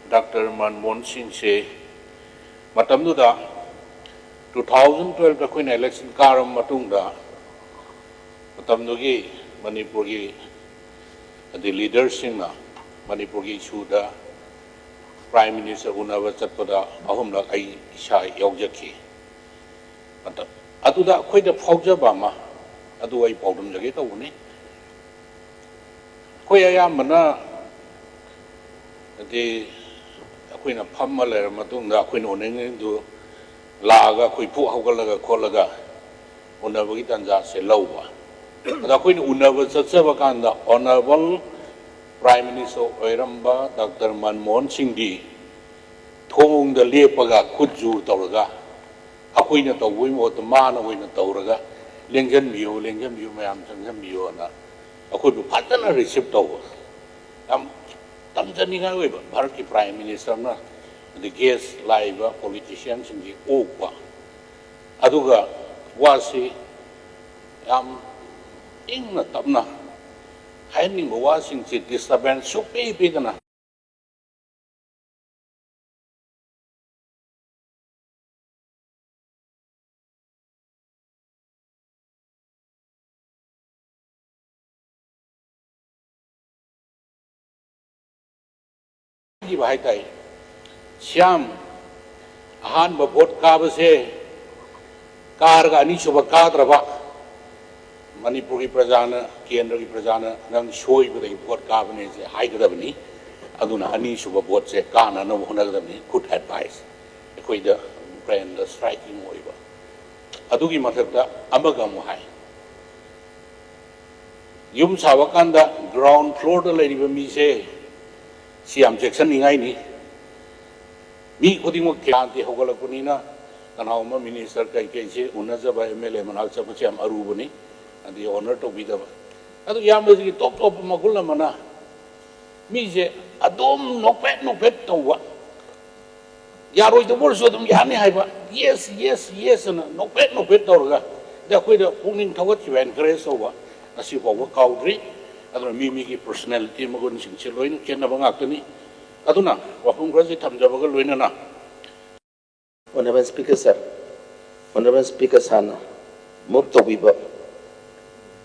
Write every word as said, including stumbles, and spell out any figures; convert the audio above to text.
Doctor Manmohan ꯁꯤꯡꯁꯦ ꯃꯇꯝꯗꯨꯗ two thousand twelve ꯑꯩꯈꯣꯏꯅ election ꯀꯥꯔꯕ ꯃꯇꯨꯡꯗ ꯃꯇꯝꯗꯨꯒꯤ ꯃꯅꯤꯄꯨꯔꯒꯤ ꯑꯗꯩ leaderꯁꯤꯡꯅ ꯃꯅꯤꯄꯨꯔꯒꯤ issueꯗ Prime Minister ꯎꯅꯕ ꯆꯠꯄꯗ ꯑꯍꯨꯝꯂꯛ ꯑꯩ ꯏꯁꯥ ꯌꯥꯎꯖꯈꯤ꯫ ꯃꯇꯝ ꯑꯗꯨꯗ ꯑꯩꯈꯣꯏꯗ ꯐꯥꯎꯖꯕ ꯑꯃ ꯑꯗꯨ ꯑꯩ ꯄꯥꯎꯗꯝꯖꯒꯦ ꯇꯧꯕꯅꯤ꯫ ꯑꯩꯈꯣꯏ ꯑꯌꯥꯝꯕꯅ ꯍꯥꯏꯗꯤ ꯑꯩꯈꯣꯏꯅ ꯐꯝꯃ ꯂꯩꯔ ꯃꯇꯨꯡꯗ ꯑꯩꯈꯣꯏꯅ ꯎꯅꯅꯤꯡꯉꯤꯗꯨ ꯂꯥꯛꯑꯒ ꯑꯩꯈꯣꯏ ꯄꯨꯛ ꯍꯧꯒꯠꯂꯒ ꯈꯣꯠꯂꯒ ꯎꯅꯕꯒꯤ ꯇꯥꯟꯖꯥꯁꯦ ꯂꯧꯕ꯫ ꯑꯗ ꯑꯩꯈꯣꯏꯅ ꯎꯅꯕ ꯆꯠꯆꯕ ꯀꯥꯟꯗ Honourable Prime Minister ꯑꯣꯏꯔꯝꯕ ꯗꯥꯛꯇꯔ ꯃꯟꯃꯣꯍꯟ ꯁꯤꯡꯗꯤ ꯊꯣꯡꯗ ꯂꯦꯞꯄꯒ ꯈꯨꯠ ꯖꯣꯔ ꯇꯧꯔꯒ ꯑꯩꯈꯣꯏꯅ ꯇꯧꯕꯒꯤ ꯃꯍꯨꯠꯇ ꯃꯥꯅ ꯑꯣꯏꯅ ꯇꯧꯔꯒ "ꯂꯦꯡꯖꯟꯕꯤꯌꯨ, ꯂꯦꯡꯖꯟꯕꯤꯌꯨ, ꯃꯌꯥꯝ ꯆꯪꯖꯟꯕꯤꯌꯨꯅ" ꯑꯩꯈꯣꯏꯕꯨ ꯐꯖꯅ receive ꯇꯧꯕ꯫ ꯌꯥꯝ ꯇꯝꯖꯅꯤꯡꯉꯥꯏ ꯑꯣꯏꯕ ꯚꯥꯔꯠꯀꯤ Prime Minister ꯑꯃꯅ ꯑꯗꯩ guest ꯂꯥꯛꯏꯕ politicianꯁꯤꯡꯁꯤ ꯑꯣꯛꯄ꯫ ꯑꯗꯨꯒ ꯋꯥꯁꯤ ꯌꯥꯝ ꯏꯪꯅ ꯇꯞꯅ ꯍꯥꯏꯍꯟꯅꯤꯡꯕ ꯋꯥꯁꯤꯡꯁꯤ disturbance ꯁꯨꯛꯄꯤ ꯄꯤꯗꯅ ꯍꯥꯏꯇꯥꯏ꯫ ꯁ꯭ꯌꯥꯝ, ꯑꯍꯥꯟꯕ vote ꯀꯥꯕꯁꯦ ꯀꯥꯔꯒ ꯑꯅꯤꯁꯨꯕ ꯀꯥꯗ꯭ꯔꯕ ꯃꯅꯤꯄꯨꯔꯒꯤ ꯄ꯭ꯔꯖꯥꯅ, ꯀꯦꯟꯗ꯭ꯔꯒꯤ ꯄ꯭ꯔꯖꯥꯅ "ꯅꯪ ꯁꯣꯏꯕꯗꯒꯤ vote ꯀꯥꯕꯅꯦꯁꯦ" ꯍꯥꯏꯒꯗꯕꯅꯤ꯫ ꯑꯗꯨꯅ ꯑꯅꯤꯁꯨꯕ voteꯁꯦ ꯀꯥꯅꯅꯕ ꯍꯣꯠꯅꯒꯗꯕꯅꯤ꯫ Good advice꯫ ꯑꯩꯈꯣꯏꯗ brainꯗ striking ꯑꯣꯏꯕ꯫ ꯑꯗꯨꯒꯤ ꯃꯊꯛꯇ ꯑꯃꯒ ꯑꯃꯨꯛ ꯍꯥꯏ, ꯌꯨꯝ ꯁꯥꯕ ꯀꯥꯟꯗ ground floorꯗ ꯂꯩꯔꯤꯕ ꯃꯤꯁꯦ ꯁꯤ ꯌꯥꯝ ꯆꯦꯛꯁꯤꯟꯅꯤꯡꯉꯥꯏꯅꯤ꯫ ꯃꯤ ꯈꯨꯗꯤꯡꯃꯛ ꯀ꯭ꯂꯥꯟꯇꯤ ꯍꯧꯒꯠꯂꯛꯄꯅꯤꯅ ꯀꯅꯥꯒꯨꯝꯕ minister ꯀꯩꯀꯩꯁꯦ ꯎꯅꯖꯕ, MLA ꯃꯅꯥꯛ ꯆꯠꯄꯁꯦ ꯌꯥꯝ ꯑꯔꯨꯕꯅꯤ꯫ ꯑꯗꯨꯗꯤ honour ꯇꯧꯕꯤꯗꯕ꯫ ꯑꯗꯨ ꯏꯌꯥꯝꯕꯁꯤꯒꯤ top top ꯃꯒꯨꯟ ꯑꯃꯅ ꯃꯤꯁꯦ ꯑꯗꯨꯝ ꯅꯣꯛꯐꯦꯠ ꯅꯣꯛꯐꯦꯠ ꯇꯧꯕ꯫ ꯌꯥꯔꯣꯏꯗꯕ ꯑꯣꯏꯔꯁꯨ ꯑꯗꯨꯝ ꯌꯥꯅꯤ ꯍꯥꯏꯕ, "Yes, yes, yes" ꯑꯅ ꯅꯣꯛꯐꯦꯠ ꯅꯣꯛꯐꯦꯠ ꯇꯧꯔꯒ, ꯑꯗ ꯑꯩꯈꯣꯏꯗ ꯄꯨꯛꯅꯤꯡ ꯊꯧꯒꯠꯈꯤꯕ, encourage ꯇꯧꯕ, ꯉꯁꯤ ꯐꯥꯎꯕ ꯀꯥꯎꯗ꯭ꯔꯤ꯫ ꯑꯗꯨꯅ ꯃꯤ ꯃꯤꯒꯤ personality ꯃꯒꯨꯟꯁꯤꯡꯁꯦ ꯂꯣꯏꯅ ꯈꯦꯠꯅꯕ ꯉꯥꯛꯇꯅꯤ꯫ ꯑꯗꯨꯅ ꯋꯥꯐꯝ ꯈꯔꯁꯤ ꯊꯝꯖꯕꯒ ꯂꯣꯏꯅꯅ Honorable Speaker, sir. Honorable Speaker, sirꯅ move ꯇꯧꯕꯤꯕ